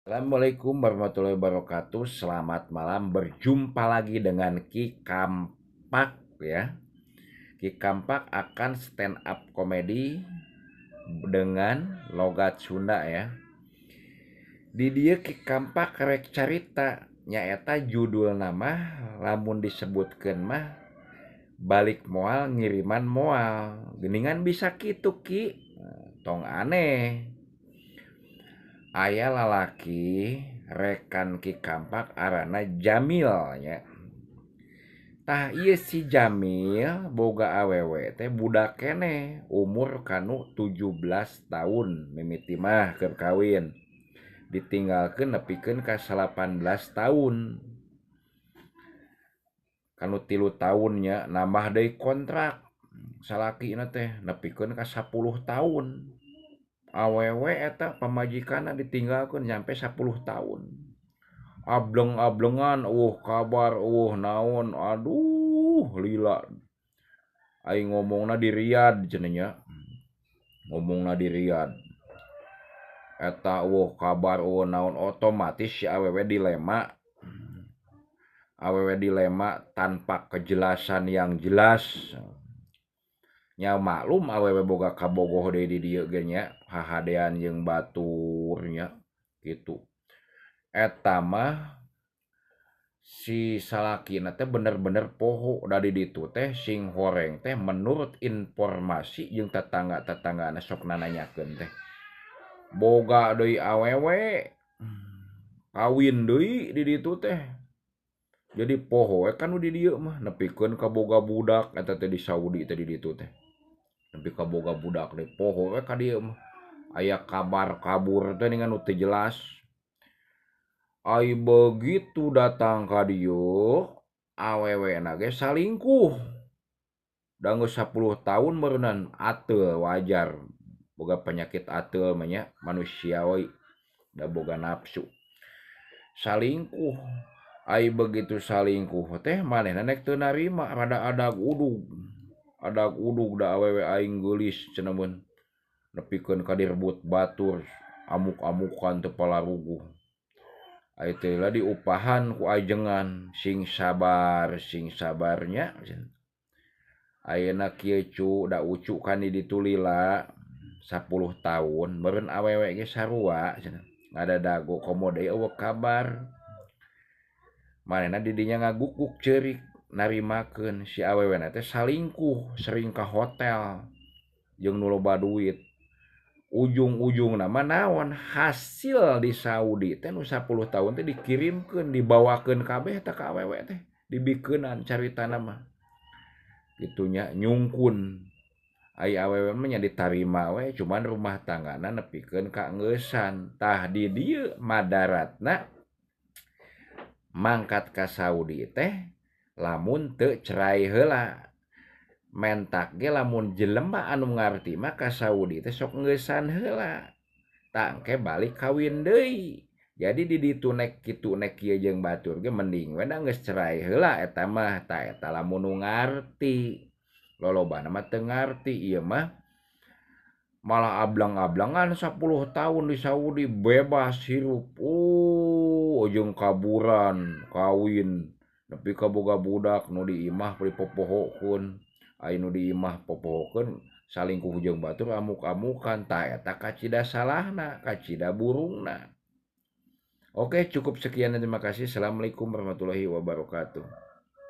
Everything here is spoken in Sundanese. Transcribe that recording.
Assalamualaikum warahmatullahi wabarakatuh. Selamat malam, berjumpa lagi dengan Ki Kampak ya. Ki Kampak akan stand up komedi dengan logat Sunda ya. Di dieu Ki Kampak rek carita nyaeta judul nama lamun disebutkeun mah balik moal ngiriman moal. Geuningan bisa kitu Ki. Tong aneh. Aya lalaki rekan Ki Kampak arana Jamil nya. Tah ieu si Jamil boga awewe teh budak keneh umur kanu 17 tahun mimiti mah keur kawin. Ditinggalkeun nepikeun ka 18 tahun. Kanu 3 tahun nya nambah deui kontrak salakina teh nepikeun ka 10 tahun. Awewe eta pamajikanna ditinggalkeun nyampe 10 tahun. Ableng-ablengan eueuh kabar eueuh naon, aduh lila. Aing ngomongna di Riyadh cenah nya. Ngomongna di Riyadh. Eta eueuh kabar eueuh naon, otomatis si awewe dilema. Awewe dilema tanpa kejelasan yang jelas. Nya maklum awewe boga kabogoh deui di dieu ge nya, hahadean jeung batur nya kitu. Eta mah si salakina teh bener-bener poho da di ditu teh sing horeng teh menurut informasi jeung tetangga-tetanggana sok nananyakeun teh. Boga deui awewe, kawin deui di ditu teh. Jadi poho we kan nu di dieu mah nepikeun ka boga budak eta teh di Saudi teh di ditu teh. Nepi ka boga budak deui poho we ka dieu mah. Aya kabar kabur teh ningan nu teu jelas. Ai begitu datang ka dieu awewena ge salingkuh. Da geus 10 tahun meureunnan ateul wajar. Boga penyakit ateul mah nya manusiawi da boga nafsu. Salingkuh. Ai begitu salingkuh teh manehna nek teu narima rada adag udug. Adag udug da awewe aing geulis cenah mun nepikeun ka direbut batur amuk-amukan teu palaruguh. Ai teh lah diupahan ku ajengan sing sabar nya. Ayeuna kieu cu da ucu kan di ditu lila 10 tahun meureun awewe ge sarua cenah. Ngadadago komo deui eueuh kabar. Manehna di dinya ngagukuk ceurik narimakeun si awewena teh salingkuh sering ka hotel jeung nu loba duit. Ujung-ujungna mah naon hasil di Saudi teh nu 10 tahun teh dikirimkeun dibawakeun kabeh teh ka awewe teh dibikeunan caritana mah. Kitu nya nyungkun. Ai awewe mah nya ditarima we cuman rumah tanggana nepikeun ka engeusan. Tah di dieu madaratna mangkat ka Saudi teh lamun teu cerai heula. Mentak ge lamun jelema anu ngarti mah ka Saudi teh sok ngeusan heula. Tah engke balik kawin deui. Jadi di ditu nek kitu nek kieu jeung batur ge mending we da geus cerai heula eta mah. Tah eta lamun nu ngarti. Lolobana mah teu ngarti ieu mah. Malah ablang-ablangan 10 tahun di Saudi bebas hirup. Jeung kaburan kawin nepi ka boga budak nu di imah dipopohokeun. Ai nu di imah popohokeun salingkuh jeung batur amuk-amukan. Tah eta kacida salahna, kacida burungna. Oke, cukup sekian dan terima kasih. Assalamualaikum warahmatullahi wabarakatuh.